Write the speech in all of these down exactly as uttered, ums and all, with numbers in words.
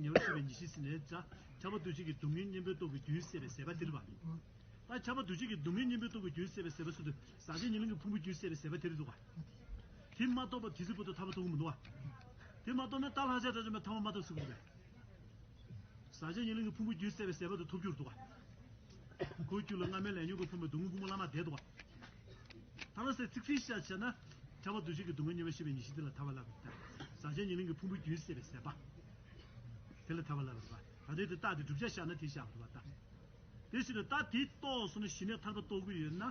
ཉེ་བར་སྲིད་པའི་ཉེར་ཞི་ཟེར་ནས་ད་ཁྱབ་པ་འདུ་བྱེད་ཀྱི་སྡུག་བསྔལ་གཉེན་པོའི་སྟོབས་ཀྱིས་རྒྱུན་བསད་པའི་ཟད་པ་དེ་རེད་པ། ད་ཁྱབ་པ་འདུ་བྱེད་ཀྱི་སྡུག་བསྔལ་གཉེན་པོའི་སྟོབས་ཀྱིས་རྒྱུན་བསད་པའི་ཟད་པ་ཟེར་དུས་ཟག་བཅས་ཉེར་ལེན་གྱི་ཕུང་པོས་རྒྱུན་བསད་པའི་ཟད་པ་དེ་རེད་འདུག་ག། དེ་མ་ཐོབ་པ་དེ་སྲིད་བར་དུ་ཐར་པ་ཐོབ་ཀྱི་མི་འདུག་ག། དེ་མ་ཐོབ་ན་ད་ལྷག་བཅས་དགྲ་བཅོམ་པའི་ཐར་པ་མ་ཐོབ་ཟེར་གྱི་རེད་པས། ཟག་བཅས་ཉེར་ལེན་གྱི་ཕུང་པོས་རྒྱུན་བསད་པའི་ཟད་པ་དེ་ཐོབ་རྒྱུ་རེད་འདུག་ག། ཁོའི་རྒྱུད་ལ་སྔ་མའི་ལས་ཉོན་གྱི་ཕུང་པོའི་སྡུག་བསྔལ་ཕུང་པོ་བླ་མ་བསྡད་འདུག་ག། ཐ་ན་སེ་ཚིག་ཚིག་བཤད་བྱས་ན། ཁྱབ་པ་འདུ་བྱེད་ཀྱི་སྡུག་བསྔལ་གཉེན་པོས་ཞི་བའི་ཉེར་ཞི་དེ་ལ་ཐར་པ་ལབ་པ་དང་། ཟག་བཅས་ཉེར་ལེན་གྱི་ཕུང་པོས་རྒྱུན་བསད་པའི་ཟད་པ། དེ་ལ་ཐར་པ་ལབ་པ་རེད་པ། ད་ལྟའི་དེ་རྟགས་དེ་བསྒྲུབ་བྱ་བཞག་ན་དེ་བཞག་པ་རེད་པ་ད། དེ་ཕྱིར་རྟགས་དེ་རྟོགས་སོང་ན་གཞི་ནས་ཐར་པ་རྟོགས་ཀྱི་ཡོད་ན།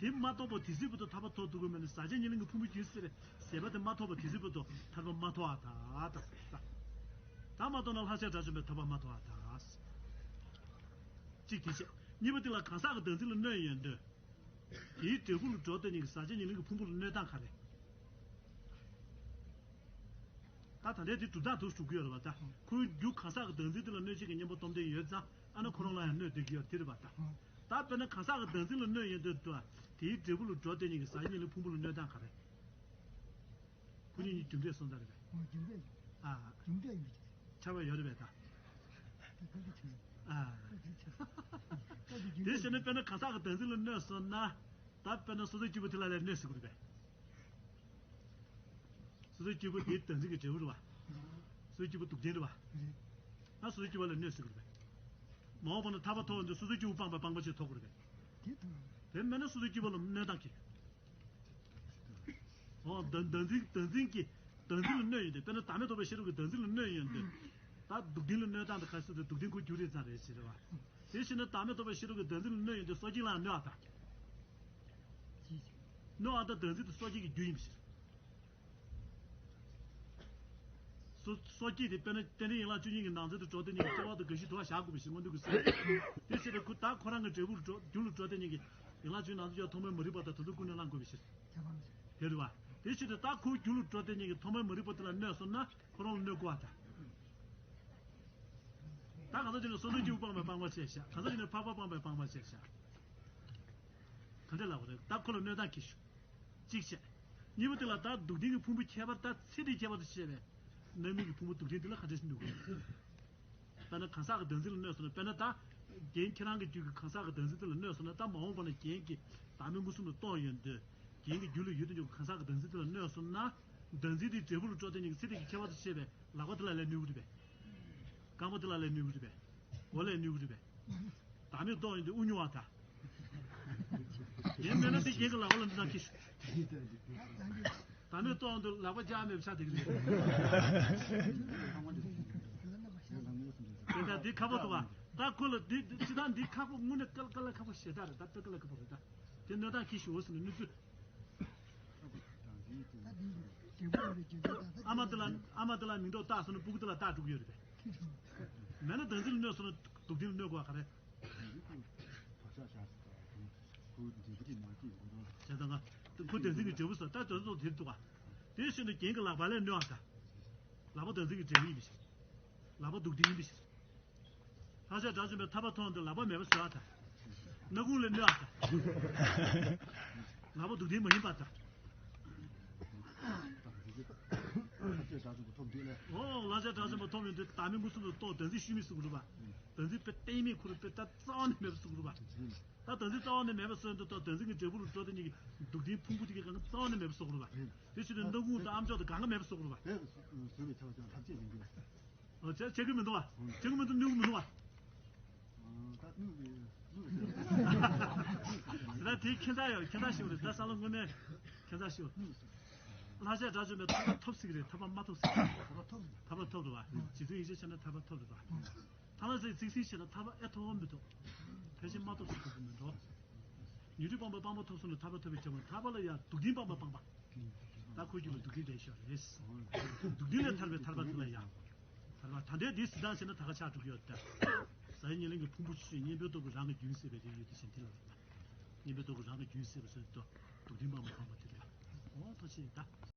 དེ་མ་རྟོགས་པར་དེ་སྲིད་བར་དུ་ཐར་པ་ཐོབ་ཐུབ་ཀྱི་མེད་ན་ཟག་བཅས་ཉེར་ལེན་གྱི་ཕུང་པོས་རྒྱུན་བསད་པའི་ཟད་པ་དེ་མ་ཐོབ་པར་དེ་སྲིད་བར་དུ་ཐར་པ་མ་ཐོབ་པར་ཐལ། ད་མ་རྟོགས་ན་ལྷག་བཅས་དགྲ་བཅོམ་པའི་ཐར་པ་མ་ཐོབ་པར་ཐལ། གཅིག་དེ་བྱས། གཉིས་པ་དེ་ལ་གང་ཟག་གི་བདག་འཛིན་ལ་གནོད་ཡོང་དུས། དེའི་འབྲས་བུ་ལ་འགྲོ་བསྡད་མཁན་གྱི་ཟག་བཅས་ཉེར་ལེན་གྱི་ཕུང་པོ་ལ་གནོད་སྟངས་ག་རེ། ད་ད་ལྟའི་དེ་སྒྲུབ་སྟངས་དེ་ཞུ་གི་ཡོད་རེད་པ་ད། ཁོའི་རྒྱུ་གང་ཟག་གི་བདག་འཛིན་དེ་ལ་གནོད་བྱེད་ཀྱི་གཉེན་པོ་སྟོབས་ལྡན་ཡོད་ཙང་ཨ་ན་ཁོ་རང་ལ་ཡང་གནོད་བསྡད་ཀྱི་ཡོད་རེད་དེ་རེད་པ་ད། ད་དཔེར་ན་གང་ཟག་གི་བདག་འཛིན་ལ་གནོད་ཡོང་དུས་དེའི་འབྲས་བུ་ལ་འགྲོ་བསྡད་མཁན་གྱི་ཟག་བཅས་ཉེར་ལེན་ཕུང་པོ་ལ་གནོད་སྟངས་ག་རེ། ཁོ་གཉིས་གཉིས་རྒྱུ་འབྲས་སོང་ཙང་རེད་པས། ཨོ་རྒྱུ་འབྲས། ཨ། རྒྱུ་འབྲས་ཡོད་ཀྱི། ཁྱབ་པ་ཡོད་རེད་པས་ད། ད་ག་གི་ཆོས། ཨ། ད་ག་གི་རྒྱུ་འབྲས། དེ་བྱས་ན་དཔེར་ན་གང་ཟག་གི་བདག་འཛིན་ལ་གནོད་སོང་ན། ད་དཔེར་ན་སོ་སོའི་སྐྱེས་བུ་དེ་ལ་ལས་གནོད་ཟེར་གྱི་རེད་པས། སོ་སོའི་སྐྱེས་བུ་དེ་བདག་འཛིན་གྱི་འབྲས་བུ་རེད་པ། སོ་སོའི་སྐྱེས་བུ་སྡུག་བདེན་རེད་པ། ད་སོ་སོའི་སྐྱེས་བུ་ལ་གནོད་ཟེར་གྱི་རེད་པས། མ་འོངས་པ་ན་ཐར་པ་ཐོབ་འོང་དུས་སོ་སོའི་སྐྱེས་བུ་སྤངས་པའི་སྤངས་པ་ཅིག་ཐོབ་དགོས་རེད་པས། དེ་མེད་ན་སོ་སོའི་སྐྱེས་བུ་ལ་གནོད་སྟངས་ཀྱི། འོ་བདག་བདག་འཛིན་བདག་འཛིན་གྱི་བདག་འཛིན་ལ་གནོད་ཡོང་དུས་དཔེར་ན་བདག་མེད་རྟོགས་པའི་ཤེས་རབ་ཀྱི་བདག་འཛིན་ལ་གནོད་ཡོང་དུས། ད་སྡུག་བདེན་ལ་གནོད་སྟངས་དེ་ག་རེ་ཟེར་དུས་སྡུག་བདེན་ཁོ་རྒྱུ་རེད་ཙང་རེད་ཟེར་བ། དེ་བཞིན་ན་བདག་མེད་རྟོགས་པའི་ཤེས་རབ་ཀྱི་བདག་འཛིན་ལ་གནོད་ཡོང་དུས་སོ་སྐྱེ་ལའང་གནོད་པ་དང་། གནོད་པ་དང་བདག་འཛིན་དེ་སོ་སྐྱེ་གི་རྒྱུ་ཡིན་པའི་ཕྱིར། སོ་སོ་སྐྱེ་དེ་དཔེར་ན་རྟེན་འབྲེལ་ཡན་ལག་བཅུ་གཉིས་ཀྱི་ནང་ཚན་དུ་འགྲོ་བསྡད་མཁན་གྱི་སྐྱེ་བ་དང་རྒ་ཤི་དུ་བ་བཞག་དགོས་པའི་ཕྱིར་མངོན་མཐོ་གི་སེམས། དེ་ཕྱིར་ཁོ་ད་ཁོ་རང་གི་འབྲས་བུ་རུ་འགྲོ་རྒྱུ་ལ་འགྲོ་བསྡད་མཁན་གྱི་ཡན་ལག་བཅུའི་ནང་ཚན་ཡང་ཐོག་མའི་མ་རིག་པ་དང་དེ་ཚོ་ཀུན་ནས་བླང་དགོས་པའི་ཕྱིར། དེ་རེད་བ། དེ་ཕྱིར་ད་ཁོ་རྒྱུ་ལ་འགྲོ་བསྡད་མཁན་གྱི་ཐོག་མའི་མ་རིག་པ་དེ་ལ་གནོད་སོང་ན་ཁོ་རང་ལ་གནོད་དགོས་པ་དང་། ད་གང་ཟག་ཅིག་ནི་སོ་སོའི་སྐྱེ་བོ་སྤངས་པའི་སྤངས་པ་བྱས་བཞག་གང་ཟག་ཅིག་ནི་འཕགས་པ་སྤངས་པའི་སྤངས་པ་བྱས་བཞག་ག་འདྲ་ལབ་པ་རེད་ད་ཁོ་ལ་གནོད་སྟངས་ཀྱི་ཞུ། གཅིག་བྱས། གཉིས་པ་དེ་ལ་ད་སྡུག་བདེན་གྱི་ཕུང་པོ་ཁྱད་པར་ད་ཚེ་འདིའི་ཁྱད་པར་དུ་བཤད་པའི། རྣམ་སྨིན་གྱི་ཕུང་པོ་སྡུག་བདེན་དེ་ལ་ག་འདྲ་ཞིག་འདུག་གི། དཔེར་ན་གང་ཟག་གི་བདག་འཛིན་ལ་གནོད་སོང་ན་དཔེར་ན་ད། རྒན་ཁྱེད་རང་གི་རྒྱུད་ཀྱི་གང་ཟག་གི་བདག་འཛིན་དེ་ལ་གནོད་སོང་ན་ད་མ་འོངས་པ་ན་རྒན་གྱིས་བདག་མེད་མངོན་སུམ་དུ་རྟོགས་ཡོང་དུས། རྒན་གྱི་རྒྱུད་ལ་ཡོད་དུ་འཇུག་གི་གང་ཟག་གི་བདག་འཛིན་དེ་ལ་གནོད་སོང་ན། བདག་འཛིན་དེའི་འབྲས་བུ་ལ་སྤྲོ་བསྡད་མཁན་གྱི་ཚེ་འདི་གི་ཁྱད་པར་དུ་བཤད་པའི་ལག་པ་དེ་ལ་ལས་གནོད་གི་རེད་པས། རྐང་པ་དེ་ལ་ལས་གནོད་གི་རེད་པས། མགོ་ལས་གནོད་གི་རེད་པས། བདག་མེད་རྟོགས་ཡོང་དུས་དབུགས་ཉུང་བ་དང་། ཡིན་མིན་ན་དེ་རྒན་གྱི་ལག་པ་ལ་འདི་དང་ཁྱི་ཤུ། བདག་མེད་རྟོགས་ཡོང་དུས་ལག་པ་ལྕགས་མེད་པ་ཆགས་བསྡད་ཀྱི་རེད། དེ་ལྟར་འདི་ཁག་པོ་འདུག་བ། ད་ཁོ་ལ་འདི་འདི་སྤྱི་བཏང་འདི་ཁག་པོ་དངོས་གནས་དཀའ་དཀའ་ལས་ཁག་པོ་ཞེ་དྲག་རེད་ད་དཔེ་དཀའ་ལས་ཁག་པོ་རེད་ད། དེ་གནོད་སྟངས་ཁྱི་ཤུ་འོ་ཟེར་ནས་གནོད་ཚུལ། ཨ་མ་དེ་ལ་ཨ་མ་དེ་ལ་མིང་འདོགས་བཏགས་སོང་ན་སྤུ་གུ་དེ་ལ་བཏགས་འགྲོ་གི་ཡོད་རེད་པས། མེད་ན་བདག་འཛིན་ལ་གནོད་སོང་ན་སྡུག་བདེན་ལ་གནོད་དགོས་པ་ག་རེ། བྱས་ཙང་ཁོ་བདག་འཛིན་གྱི་འབྲས་བུ་སོགས་ད་དོན་ཚོགས་དེར་འདུག་ག་དེ་བཞིན་དུ་རྒན་གྱི་ལག་པ་ལས་གནོད་པ་དང་། ལག་པ་བདག་འཛིན་གྱི་འབྲས་བུ་ཡིན་པའི་ཕྱིར། ལག་པ་སྡུག་བདེན་ཡིན་པའི་ཕྱིར། ལྷག་བཅས་དགྲ་བཅོམ་པའི་ཐར་པ་ཐོབ་འོང་དུས་ལག་པ་མེད་པ་བཟོ་བ་དང་། སྣ་ཁུང་ལས་གནོད་པ་དང་། ལག་པ་སྡུག་བདེན་མ་ཡིན་པ་དང་། ལྷག་བཅས་དགྲ་བཅོམ་པ་ཐོབ་འདོད་ལས། འོ་ལྷག་བཅས་དགྲ་བཅོམ་པ་ཐོབ་ཡོང་དུས་བདག་མེད་མངོན་སུམ་དུ་རྟོགས་བདག་འཛིན་ཤུལ་མེད་བཟོ་དགོས་རེད་པ། བདག་འཛིན་དཔེ་གཏན་མེད་ཁོ་རང་དཔེ་ད་རྩ་བ་ནས་མེད་པ་བཟོ་དགོས་རེད་པ། ད་བདག་འཛིན་རྩ་བ་ནས་མེད་པ་བཟོ་ཡོང་དུས་ད་བདག་འཛིན་གྱི་འབྲས་བུ་ལ་སྤྲོ་བསྡད་མཁན་གྱི་སྡུག་བདེན་ཕུང་པོ་དེ་གའི་སྒང་ག་རྩ་བ་ནས་མེད་པ་བཟོ་དགོས་རེད་པ། དེ་བྱེད་དུས་སྣ་ཁུང་དང་ཨམ་ཅོག་དང་སྒང་ག་མེད་པ་བཟོ་དགོས་རེད་པ། བཟོ་བའི་ཆ་ལ་ཀྱང་ལྷག་བཅས་ཡིན་དགོས། ཨོ་བྱས་བྱེད་ཀྱི་མི་འདུག་བ། བྱེད་ཀྱི་མི་འདུག་ནུས་ཀྱི་མི་འདུག་བ། ད་ནུས་ཀྱི་ནུས་ཀྱི། ད་དེ་ཁྱད་མཚར་ཡོད་ཁྱད་མཚར་ཞིག་རེད་ད་བསམ་བློ་དངོས་གནས་ཁྱད་མཚར་ཞིག་ལྷག་བཅས་དགྲ་བཅོམ་པའི་ཐར་པ་ཐོབ་སྲིད་ཀྱི་རེད་ཐར་པ་མ་ཐོབ་སྲིད་ཀྱི་རེད། ཐར་པ་ཐོབ་རེད་བ། རྗེ་བཙུན་ཡེ་ཤེས་མཆོག་ནས་ཐར་པ་ཐོབ་རེད་བ། ཐར་པ་ཟེར་ཚིག་ཟིན་བྱས་ན་ཐར་པ་ཨེ་ཐོབ་མི་ཐོབ། ཕལ་ཆེར་མ་ཐོབ་ཟེར་དགོས་ཀྱི་མི་འགྲོ། ཉོན་སྒྲིབ་སྤངས་པའི་སྤངས་པ་ཐོབ་སོང་ན་ཐར་པ་ཐོབ་པའི་ཕྱིར་མ་ཐར་པ་ལ་ཡང་སྡུག་བདེན་སྤངས་པའི་སྤངས་པ། ད་ཁོའི་རྒྱུད་ལ་སྡུག་བདེན་ལྡན་ཤོས་རེད། སྡུག་བདེན་ལས་ཐར་པའི་ཐར་པ་དེ་ལ་ཡང་། ཐར་པ་ད་ལྟའི་འདི་ཟིན་ཐང་བྱས་ན་ད་ག་ཆགས་འགྲོ་གི་ཡོད་ད། ཟག་བཅས་ཉེར་ལེན་གྱི་ཕུང་པོ་ཆུད་ཟོས་གཉེན་པོའི་སྟོབས་ཀྱིས་རང་གི་རྒྱུན་བསྲེགས་པའི་རིགས་ཡོད་དེ་བཞིན་དེ་ལ་རེད་པ། གཉེན་པོའི་སྟོབས་ཀྱིས་རང་གི་རྒྱུན་བསྲེགས་པ་སོགས་སྡུག་བདེན་སྤངས་པའི་སྤངས་པ་དེ་རེད་པ། འོ་ཐུགས་རྗེ་ཆེ་ད།